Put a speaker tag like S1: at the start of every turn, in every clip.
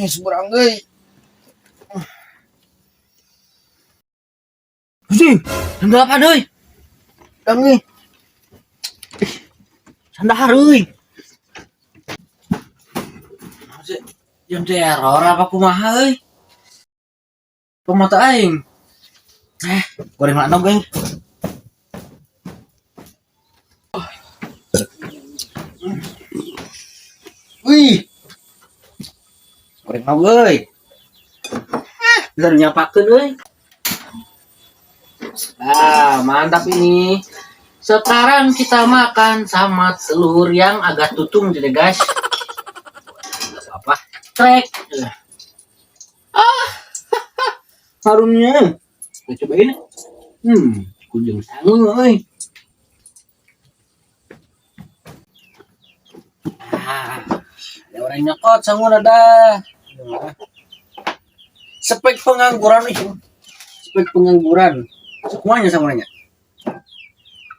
S1: Manis kurang euy. Anjing,
S2: Jam 8 euy.
S1: dang nih.
S2: Sandahar euy. Jam teh error apa kumaha euy? Pemata aing. Eh, goreng mana geng? Wih. Goreng mau euy. Eh, bisa dinyapakeun euy. Ah, mantap ini. Sekarang kita makan sama telur yang agak tutung jadi guys. Gak apa-apa. Trek. Ah, harumnya. Kita cobain. Kunjung sangu euy. Ah, ada orang nyokot sangu ada. Spek pengangguran nih. Spek pengangguran. Semuanya sangunya.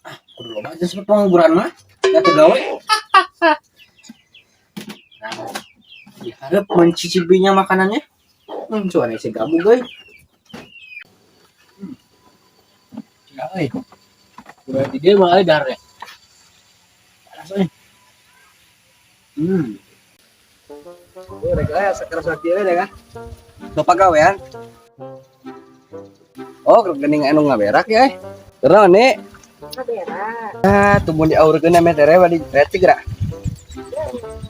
S2: Ah, kudu loba aja spek pengangguran mah. Gak tegawe. Nah, diharap mencicipinya makanannya. Coba nih si gabung euy. Ya euy. Berarti dia mah euy dar ya. Panas euy.
S3: Oh, rek aya sakeras kieu deh kan. Bapak gawean. Oh, geuning anu ngaberak ya. Eh. Terus nih.
S4: Ngaberak.
S3: Ah, tuh mun diaurkeun ame tere badi recik geura.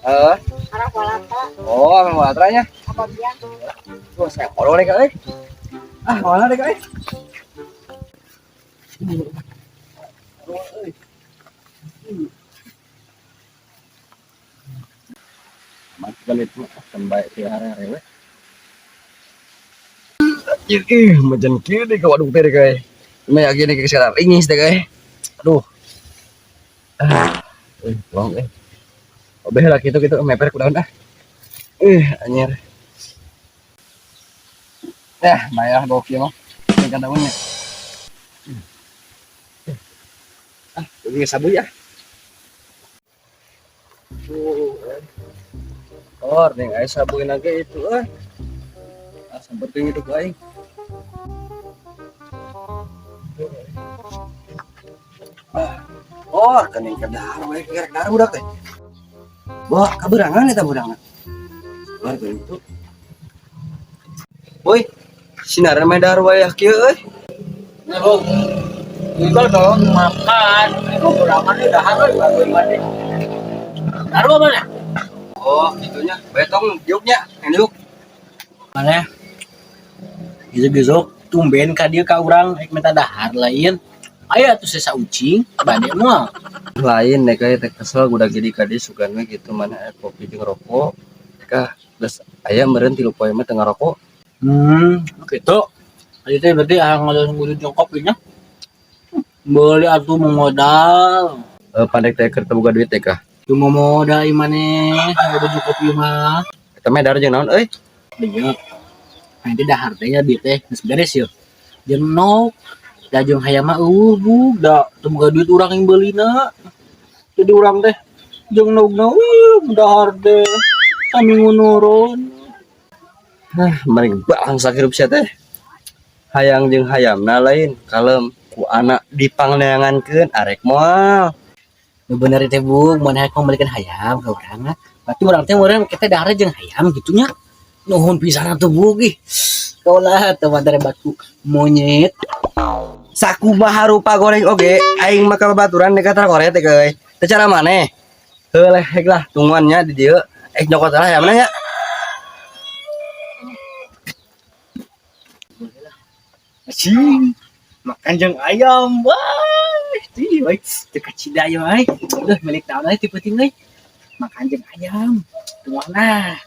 S3: Heeh.
S4: Arah walata.
S3: Oh, ame walatra nya.
S4: Apa biang?
S3: Oh, saya kolor rek euy. Ah, mana rek euy. Mati balik tuh, baik ti are-are we. Ih, majan kieu deh ke waduk teh deh euy. Mah gini ke sekarang ingis deh euy. Aduh. Ah, buang euy. Obeh lah kitu kitu meper ku daun ah. Anjir. Ya, bayar gokil mah. Tingkat daunnya. Ah, ini sabu ya. Oh, ning aya sabuin lagi itu ah. Ah, sampeurkeun itu ku aing. Ah. Oh, kening ke dahar we kerek dahar budak teh. Wah, kaberangan eta budangan. Luar geuning itu. Woi, sinaran mah dahar wayah kieu euy.
S2: Ya, Bung. Juga dong makan. Itu kurangan nih dahar euy bagus banget. Dahar apa mana?
S3: Oh, gitunya. Betong diuknya, yang diuk.
S2: Mana? Gesok-gesok tumben ka dieu ka urang rek minta dahar lain. Aya atuh sesa ucing bade moal.
S3: Lain nek euy teh kesel budak jadi ka dieu sugan we gitu mana aya kopi jeung rokok. Kah geus aya meureun 3 poe mah teu ngarokok.
S2: Gitu. Tadi teh berarti ah ngadon jeung kopinya. Beli atuh mau modal.
S3: Pandek teh keur teu boga duit teh kah?
S2: Cuma modal imane, modal jeung kopi mah.
S3: Eta mah dahar jeung naon euy?
S2: Deui. Nah, itu dahar teh nya duit teh geus beres yeuh. Jeung nok, da jeung hayam mah eueuh bug da teu boga duit urang yang beulina. Jadi urang teh jeung nogna eueuh dahar teh saminggu nurun.
S3: Hah, mending bangsa hirup sia teh. Hayang jeung hayamna lain kalem ku anak dipangneangankeun arek moal.
S2: Nu bener teh bung, mun hayang membelikan hayam ka urang mah. Berarti urang teh meureun kita dahar jeung hayam gitunya. Nuhun pisan atuh bung ih. Kaulah teu madare batu monyet.
S3: Sakumaha rupa goreng oge, aing mah ka babaturan dekat koret teh euy. Teh cara maneh? Heuh hek lah tungguannya di dieu. Nyokot lah hayamna nya.
S2: Cing, makan jeung ayam. Wah, ih, euy, teu kacida ieu euy. Udah milik naon euy ti peuting euy. Makan jeung ayam. Tungguan lah.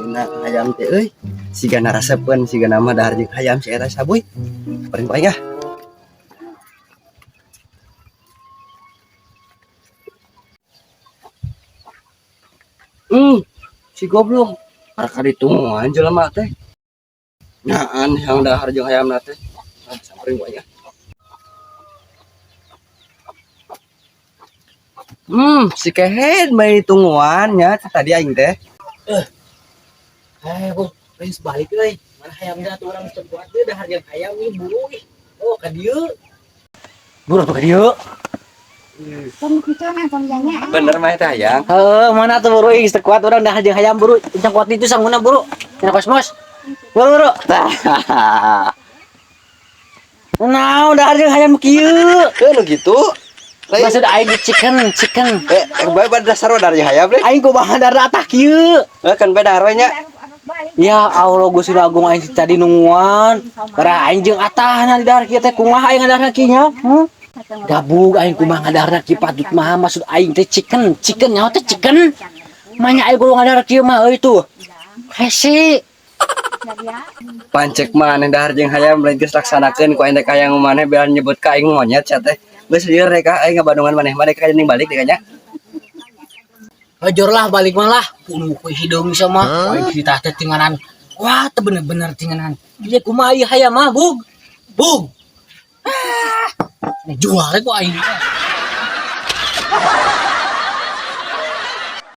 S3: Nah, ayam teh euy. Sigana resepeun, sigana mah dahar jeung hayam si eta sabuy. Paling paling ah. Si goblok. Arek ditungguan jelema teh. Nyaan yang dahar jeung hayamna teh. Ah, samperin wae ah. Si kehed main tungguan nya tadi aing teh.
S2: Eh, bu, geus balik euy. Mana hayamna atuh urang teu kuat deui dahar jeung hayam ieu buru ih. Oh, ka dieu. Buru tuh ka dieu.
S4: Tong kitu nah tong janya.
S3: Bener mah teh hayang.
S2: Heeh, mana tuh buru ih, teu kuat urang dahar jeung hayam buru. Encang kuat itu sanguna buru. Tina kosmos. Buru buru. Nah, dahar jeung hayam kieu.
S3: Eh nu gitu. Lain.
S2: Maksud aing di chicken, chicken.
S3: Eh, bae pada dasar dari hayam deh.
S2: Aing kumaha dahar atah kieu.
S3: Eh, kan bae dahar we nya.
S4: Balik.
S2: Ya Allah, Gusti Agung, aing tadi nungguan. Karena aing jeung atahna di dahar kieu teh kumaha aing ngadarna kieu nya? Hmm? Gabug aing kumaha ngadarna kieu patut mah maksud aing teh chicken, chicken nyaho teh chicken. Manya aing kudu ngadahar kieu mah euy tuh. Hese.
S3: Pancek maneh dahar jeung hayam lain geus laksanakeun ku aing teh hayang maneh biar nyebut ka aing monyet sia teh. Geus lieur rek ka aing ngabandungan maneh mah rek ka balik deh nya.
S2: Hajor lah balik mah lah. Kudu ku hideung sama. Aing kita teh tinganan. Wah, teu bener-bener tinganan. Ieu kumaha ieu hayam mah, Bug? Bug. Ah, ini jual ku aing.